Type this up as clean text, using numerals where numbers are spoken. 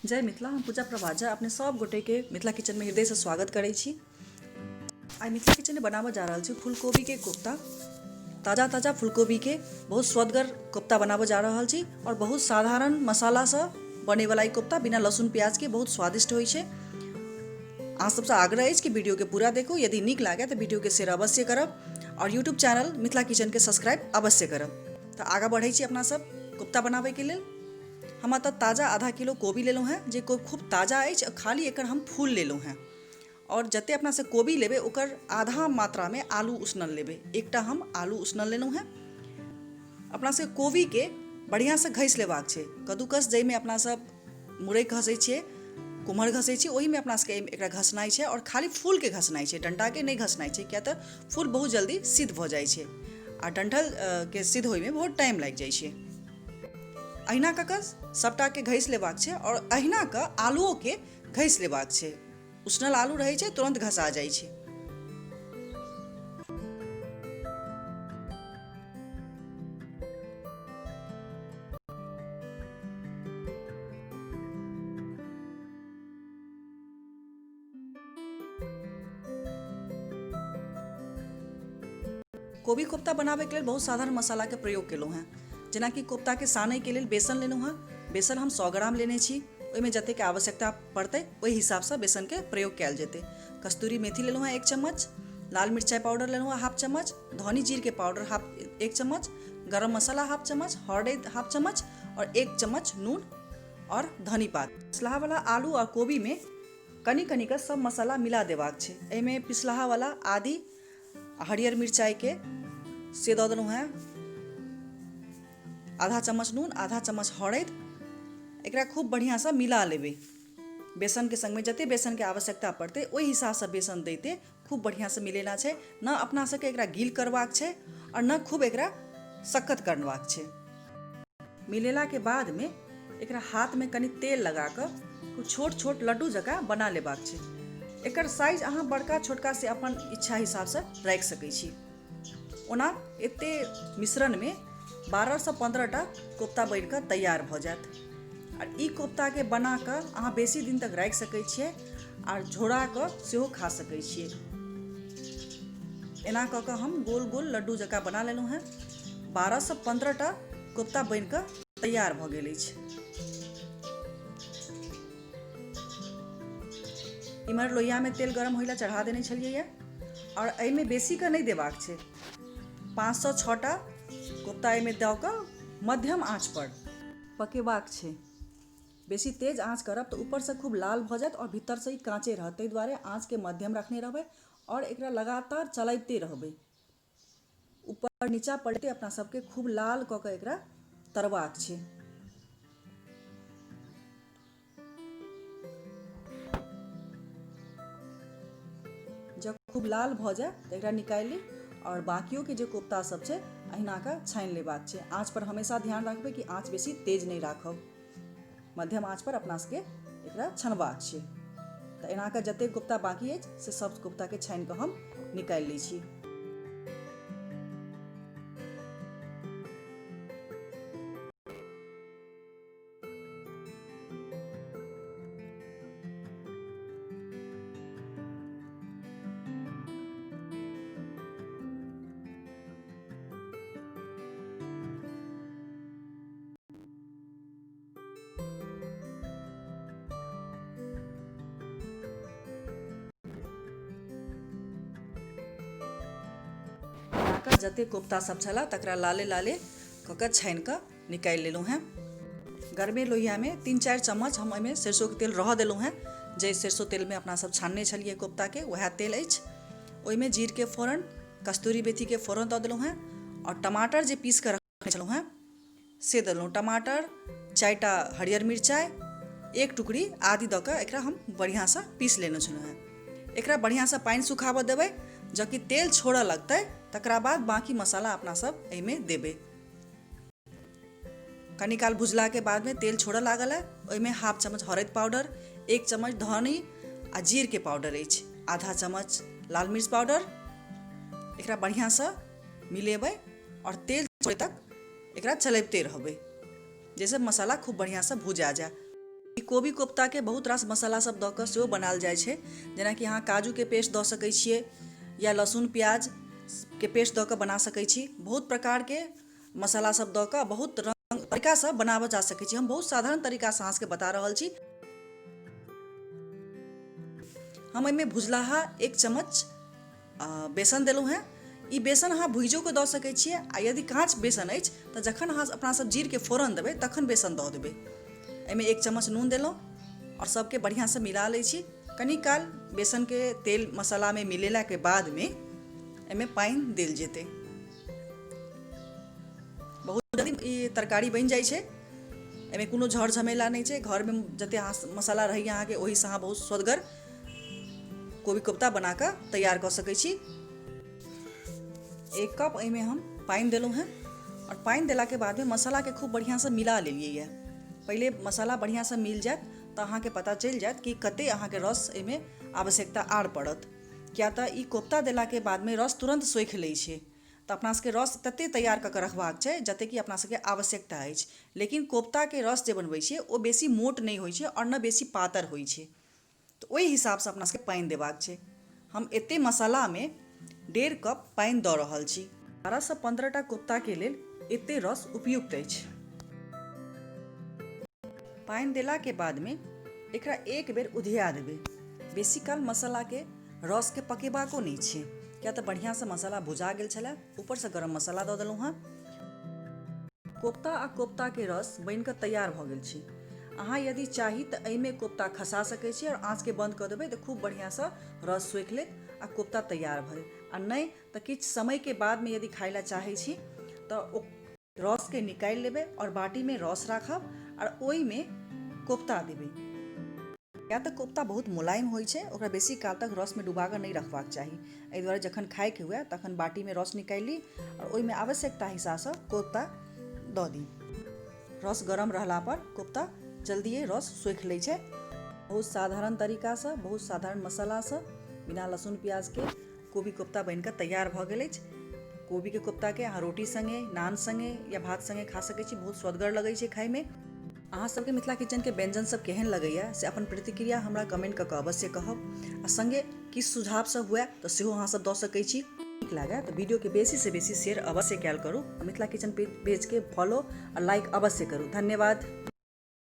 जय मिथिला। हम पूजा प्रभा झा अपने सब गोटे के मिथिला किचन में हृदय से स्वागत करै छी। आइ मिथिला किचन में बनाबऽ जा रहल छी फूलकोबी के कोफ्ता। ताजा ताजा फूलकोबी के बहुत स्वदगर कोफ्ता बनाबऽ जा रहल छी और बहुत साधारण मसाला से बने वाला ई कोफ्ता बिना लहसुन प्याज के बहुत स्वादिष्ट होइ छै। अहाँ सबसँ आग्रह अछि कि वीडियो के पूरा देखू, यदि नीक लागे तऽ वीडियो के शेयर अवश्य करब और यूट्यूब चैनल मिथिला किचन के सब्सक्राइब अवश्य करब। तऽ आगाँ बढ़ै छी अपना सब कोफ्ता बनाबैके लेल। हम एतऽ ताजा आधा किलो कोबी लेलहुँ हेँ, जे खूब ताजा अछि और खाली एकर हम फूल लेलहुँ हेँ। और जते अपना से कोबी लेबै ओकर आधा मात्रामे आलू उसनल लेबै। एकटा हम आलू उसनल लेलहुँ हेँ। अपना से कोबीके बढ़िआँसँ घसि लेबाक छै कद्दूकस, जाहिमे अपना सब मुरइ घसै छियै, कुम्हर घसै छियै, ओहिमे अपना सबके एकरा घसनाइ छै और खाली फूलके घसनाइ छै, डण्टाके नहि घसनाइ छै, किया तऽ फूल बहुत जल्दी सिद्ध भऽ जाइ छै आ डण्ठलके सिद्ध होइमे बहुत टाइम लागि जाइ छै। अहिना कऽ कऽ सभटाके घसि लेबाक छै आओर अहिना कऽ आलुओके घसि लेबाक छै। उसनल आलू रहै छै, तुरन्त घसा जाइ छै। कोबी कोफ्ता बनाबैके लेल बहुत साधारण मसालाके प्रयोग केलहुँ हेँ। जेनाकि कोफ्ताके सानैके लेल बेसन लेलहुँ हेँ। बेसन हम 100 ग्राम लेने छी। ओहिमे जतेक आवश्यकता पड़तै ओहि हिसाबसँ बेसनके प्रयोग कयल जेतै। कस्तूरी मेथी लेलहुँ हेँ 1 चम्मच, लाल मिरचाइ पाउडर लेलहुँ हेँ हाफ चम्मच, धनी जीरके पाउडर हाफ 1 चम्मच, गरम मसाला हाफ चम्मच, हरदि हाफ चम्मच आओर 1 चम्मच नून आओर धनी पात। पिसलाहावला आलू आओर कोबीमे कनि कनि कऽ सब मसाला मिला देबाक छै। एहिमे पिसलाहावला आदि आ हरियर मिरचाइके से दऽ देलहुँ हेँ, आधा चम्मच नून, आधा चम्मच हरदि। एकरा खूब बढ़िआँसँ मिला लेबै बेसनके सङ्गमे। जतेक बेसनके आवश्यकता पड़तै ओहि हिसाबसँ बेसन दैते खूब बढ़िआँसँ मिलेना छै। ने अपना सबके एकरा गील करबाक छै आओर ने खूब एकरा सक्कत करबाक छै। मिलेलाके बादमे एकरा हाथमे कनि तेल लगा कऽ छोट छोट लड्डू जकाँ बना लेबाक छै। एकर साइज अहाँ बड़का छोटका से अपन इच्छा हिसाबसँ राखि सकै छी। ओना एते मिश्रणमे 12 सँ 15 टा कोफ्ता बनि कऽ तैयार भऽ जायत। आर ई कोफ्ताके बना कऽ अहाँ बेसी दिन तक राखि सकै छियै आर झोरा कऽ सेहो खा सकै छियै। एना कऽ कऽ हम गोल गोल लड्डू जकाँ बना लेलहुँ हेँ। 12 सँ 15 टा कोफ्ता बनि कऽ तैयार भऽ गेल अछि। इम्हर लोहियामे तेल गरम होय लए चढ़ा देने छलियै आओर एहिमे बेसीके नहि देबाक छै। 5 सँ 6 टा कोफ्ता एहिमे दऽ कऽ मध्यम आँचपर पकेबाक छै। बेसी तेज आँच करब तऽ ऊपरसँ खूब लाल भऽ जायत आओर भीतरसँ ई काँचे रहत। ताहि दुआरे आँचके मध्यम रखने रहबै आओर एकरा लगातार चलबिते रहबै। ऊपर नीचा पलटि अपना सबके खूब लाल कऽ कऽ एकरा तरबाक छै। जब खूब लाल भऽ जाय तऽ एकरा निकालि ली आओर बाकियोके जे कोफ्ता सब छै अहिना कऽ छानि लेबाक छै। आँच पर हमेशा ध्यान राखबै कि आँच बेसी तेज नहि राखब। मध्यम आँच पर अपना सबके एकरा छनबाक छै। तऽ एना कऽ जतेक कोफ्ता बाकी अछि से सब कोफ्ताके छानि कऽ हम निकालि लै छी। जतेक कोफ्ता सब छलए तकरा लाले लाले कऽ कऽ छानि कऽ निकालि लेलहुँ हेँ। गरमे लोहियामे 3-4 चम्मच हम एहिमे सरिसोके तेल रहऽ देलहुँ हेँ। जाहि सरिसो तेलमे अपना सब छानने छलियै कोफ्ताके उएह तेल अछि। ओहिमे जीरके फोरन, कस्तूरी मेथीके फोरन दऽ देलहुँ हेँ आओर टमाटर जे पीस कऽ रखने छलहुँ हेँ से देलहुँ। टमाटर, 4टा हरियर मिरचाइ, 1 टुकड़ी आदि दऽ कऽ एकरा हम बढ़िआँसँ पीस लेने छलहुँ हेँ। एकरा बढ़िआँसँ पानि सुखाबऽ देबै। जँ कि तेल छोड़ऽ लगतै तकरा बाद बाँकी मसाला अपना सब एहिमे देबै। कनी काल भुजलाके बादमे तेल छोड़ऽ लागल है, ओहिमे हाफ चम्मच हरदि पाउडर, 1 चम्मच धनी आ जीरके पाउडर अछि, आधा चम्मच लाल मिर्च पाउडर। एकरा बढ़िआँसँ मिलेबै आओर तेल छोड़ै तक एकरा चलबिते रहबै, जाहिसँ मसाला खूब बढ़िआँसँ भुजा जाय। ई कोबी कोफ्ताके बहुत रास मसाला सब दऽ कऽ सेहो बनायल जाइ छै, जेनाकि अहाँ काजूके पेस्ट दऽ सकै छियै या लहसुन प्याजके पेस्ट दऽ कऽ बना सकै छी। बहुत प्रकारके मसाला सब दऽ कऽ बहुत रंग तरीकासँ बनाबऽ जा सकै छी। हम बहुत साधारण तरीकासँ अहाँ सबके बता रहल छी। हम एहिमे भुजलाहा 1 चम्मच बेसन देलहुँ हेँ। ई बेसन अहाँ भुजिओ कऽ दऽ सकै छियै, आ यदि काँच बेसन अछि तऽ जखन अहाँ अपना सब जीरके फोरन देबै तखन बेसन दऽ देबै। एहिमे 1 चम्मच नून देलहुँ आओर सबके बढ़िआँसँ मिला लै छी। कनी काल बेसनके तेल मसालामे मिलेलाके बादमे एहिमे पानि देल जेतै। बहुत जल्दी ई तरकारी बनि जाइ छै, एहिमे कोनो झर झमेला नहि छै। घरमे जते अहाँ मसाला रहैए अहाँके, ओहिसँ अहाँ बहुत स्वदगर कोबी कोफ्ता बना कऽ तैयार कऽ सकै छी। 1 कप एहिमे हम पानि देलहुँ हेँ आओर पानि देलाके बादमे मसालाके खूब बढ़िआँसँ मिला लेलियै। पहिले मसाला बढ़िआँसँ मिल जायत तऽ अहाँके पता चलि जायत कि कते अहाँके रस एहिमे आवश्यकता आर पड़त, किया तऽ ई कोफ्ता देलाके बादमे रस तुरन्त सोखि लै छै। तऽ अपना सबके रस तते तैयार कऽ कऽ रखबाक छै जते कि अपना सबके आवश्यकता अछि। लेकिन कोफ्ताके रस जे बनबै छियै ओ बेसी मोट नहि होइ छै आओर ने बेसी पातर होइ छै, तऽ ओहि हिसाबसँ अपना सबके पानि देबाक छै। हम एते मसालामे 1.5 कप पानि दऽ रहल छी। 12सँ 15टा कोफ्ताके लेल एते रस उपयुक्त अछि। पानि देलाके बादमे एकरा एक बेर उधिया देबै। बेसी काल मसालाके रसके पकेबाको नहि छै, किया तऽ बढ़िआँसँ मसाला भुजा गेल छलै। ऊपरसँ गरम मसाला दऽ देलहुँ हँ। कोफ्ता आ कोफ्ताके रस बनिकऽ तैयार भऽ गेल छै। अहाँ यदि चाही तऽ एहिमे कोफ्ता खसा सकै छी आओर आँचके बन्द कऽ देबै तऽ खूब बढ़िआँसँ रस सोखि लेत आ कोफ्ता तैयार भऽ जायत। आ नहि तऽ किछु समयके बादमे यदि खाय लए चाहै छी तऽ ओ रसके निकालि लेबै आओर बाटीमे रस राखब आओर ओहिमे कोफ्ता देबै, किया तऽ कोफ्ता बहुत मोलायम होइ छै, ओकरा बेसी काल तक रसमे डुबा कऽ नहि रखबाक चाही। एहि दुआरे जखन खायके हुए तखन बाटीमे रस निकालि ली आओर ओहिमे आवश्यकता हिसाबसँ कोफ्ता दऽ दी। रस गरम रहला पर कोफ्ता जल्दिए रस सोखि लै छै। बहुत साधारण तरीकासँ, बहुत साधारण मसालासँ, बिना लहसुन प्याजके कोबी कोफ्ता बनिकऽ तैयार भऽ गेल अछि। कोबीके कोफ्ताके अहाँ रोटी सङ्गे, नान सङ्गे या भात सङ्गे खा सकै छी। बहुत स्वदगर लगै छै खायमे। अहाँ सबके मिथिला किचनके व्यञ्जन सब केहन लगैए से अपन प्रतिक्रिया हमरा कमेंट कऽ कऽ अवश्य कहब, आ सङ्गे किछु सुझाव सब हुए तऽ सेहो अहाँ सब दऽ सकै छी। नीक लागए तऽ वीडियोके बेसीसँ बेसी शेयर अवश्य कयल करू आ मिथिला किचन पेजके फॉलो आ लाइक अवश्य करू। धन्यवाद।